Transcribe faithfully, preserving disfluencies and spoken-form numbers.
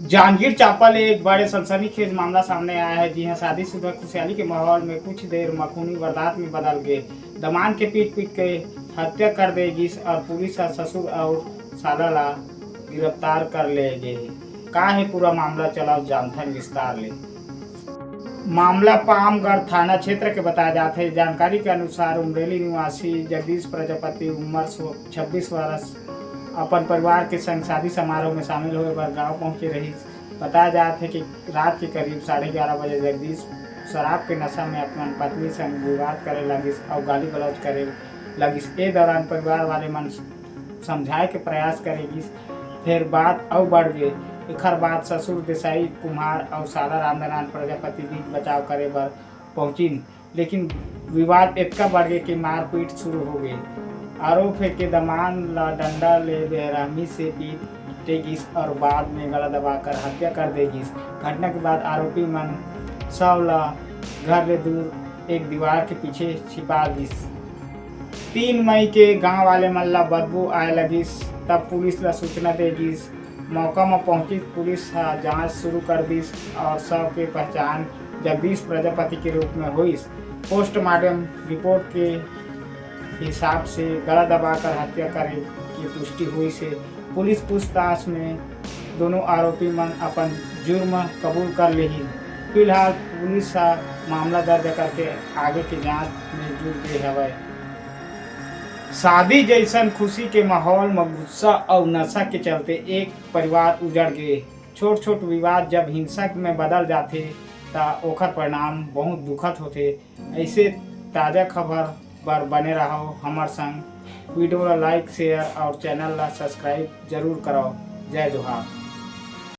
जांजगीर चांपा ले एक बड़े सनसनीखेज मामला सामने आया है। जी हां, शादीशुदा खुशहाली के माहौल में कुछ देर म खूनी वारदात में बदल गए। दमांद के पीट पीट के हत्या कर दे गिस और पुलिस ह ससुर और साला ला गिरफ्तार कर ले गे। का है पूरा मामला, चलाओ जानथन विस्तार ले। मामला पामगढ़ थाना क्षेत्र के बताया जात है। जानकारी के अनुसार उमरेली निवासी जगदीश प्रजापति, उम्र सो-, छब्बीस वर्ष, अपन परिवार के संग शादी समारोह में शामिल होए बर गांव पहुंचे रहिस। बताया जात है कि रात के करीब साढ़े ग्यारह बजे जगदीश शराब के नशा में अपन पत्नी संग विवाद करे लगिस और गाली गलौज करे लगिस। ए दौरान परिवार वाले मन समझाए के प्रयास करे गिस, फिर बात अउ बढ़ गे। एखर बाद ससुर देसाई कुम्हार अउ साला रामधनान प्रजापति बीच बचाव करे बर पहुंचिन, लेकिन विवाद इतना बढ़ गया कि मारपीट शुरू हो गई। आरोप है कि दमांद ला डंडा ले बेरहमी से पीटे गिस और बाद में गला दबाकर हत्या कर दे गिस। घटना के बाद आरोपी मन शव ला घर ले दूर एक दीवार के पीछे छिपा दिस। तीन मई के गांव वाले मन ला बदबू आए लगिस, तब पुलिस ला सूचना दे गिस। मौका म पहुंचिस पुलिस ह जांच शुरू कर दिस और शव के पहचान जगदीश प्रजापति के रूप में होइस। पोस्टमार्टम रिपोर्ट के हिसाब से गला दबाकर हत्या करे की पुष्टि हुई से पुलिस पूछताछ में दोनों आरोपी मन अपन जुर्म कबूल कर लेही। फिलहाल पुलिस ह मामला दर्ज करके आगे के जांच में जुट गए हवय। शादी जैसन खुशी के माहौल म गुस्सा अउ नशा के चलते एक परिवार उजड़ गे। छोट-छोट विवाद जब हिंसक में बदल जाथे, त ओखर परिणाम बहुत दुखद होथे। ऐसे ताजा खबर बर बने रहव हमर संग। वीडियो ला like, share और channel ला subscribe जरूर करव। जय जोहार।